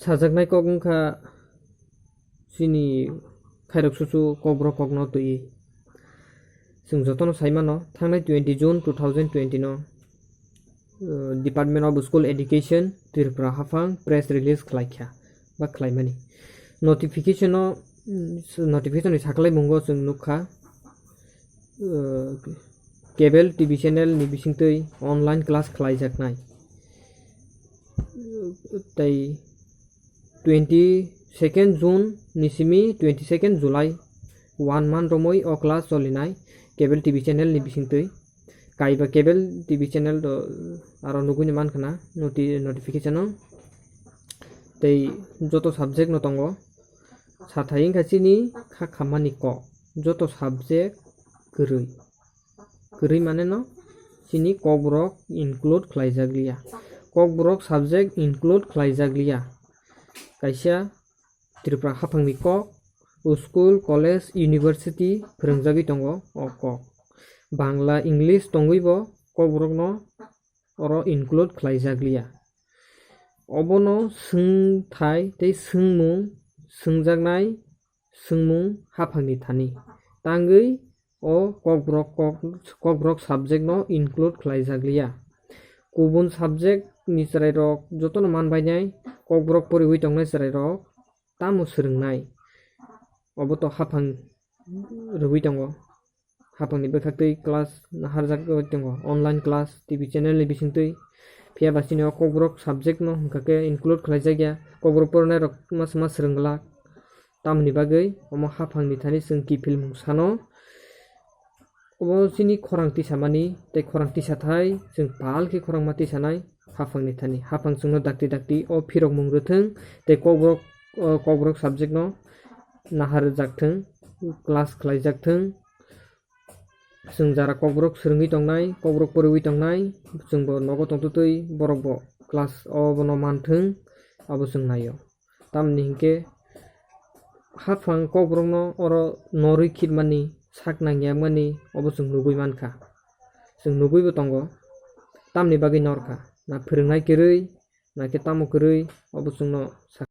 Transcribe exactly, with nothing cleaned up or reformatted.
Sajaknai kok wngkha chini khairok susu kokborok kokno twiwi. Chwng jotono sai mano, thangnai twenty June two thousand twenty no, uh, Department of School Education Tripura haphang press release khlaikha ba khlaimani. Notification o, mm, notification ni saklai mungo chwng nukha, uh, cable T V channel ni bisingtwi online class khlaijaknai. Tei twenty second June ni simi twenty second July one month romwi o class cholinai cable T V channel ni bisingtwi. Kaiba cable T V channel do aro nugwi ni mankha na noti-, notification o. Tei joto subject no tongo. Sathai wngkha chini kha khammani kok. Joto subject kwrwi. Kwrwi mane no chini kokborok include khlaijak liya. Kokborok subject include khlaijak liya. Kaisa Tripura haphangni kok, school, college, university phwrwngjagwi tongo o kok. Bangla, English tongwi bo kokborokno oro include khlaijak liya. Obono swngthai tei swngmung swngjaknai swngmung haphangni thani tangwi o kokborok kok-, kokborok subject no include khlaijak liya. Kubun subject ni chwrairok jotono manbainai kokborok poriwi tongnai chwrairok tamo swrwngnai? Obo to haphang rwui tongo. Haphangni bwkhaktwi class naharjagwi tongo, online class, T V channel ni bisingtwi. Phiya ba chini o kokborok subject no hwnkha khe include khlaijakya, kokborok pornairok ma swma swrwng glak. Tamoni bagwi omo haphangni thani chwng kiphilmung sano. Obo chini khorang tisamani tei khorang tisathai chwng pal khe khorangma tisanai haphangni thani. Haphang chwngno dakti dakti o phirokmung rwthwng tei kokborok, o kokborok subject no naharjakthwng, class khlaijakthwng. Chwng jara kokborok swrwngwi tongnai, kokborok poriwi tongnai, chwngbo nogo tongtwtwi borokbo class o bono manthwng, abo chwng naio. Tamni hinkhe haphang kokborokno oro norwi khitmani, sak nangyakmani obo chwng nugwi mankha. Chwng nugwibo tongo, tamni bagwi norkha, na phwrwngnai kwrwi, na khe tamo kwrwi, obo chwngno sa-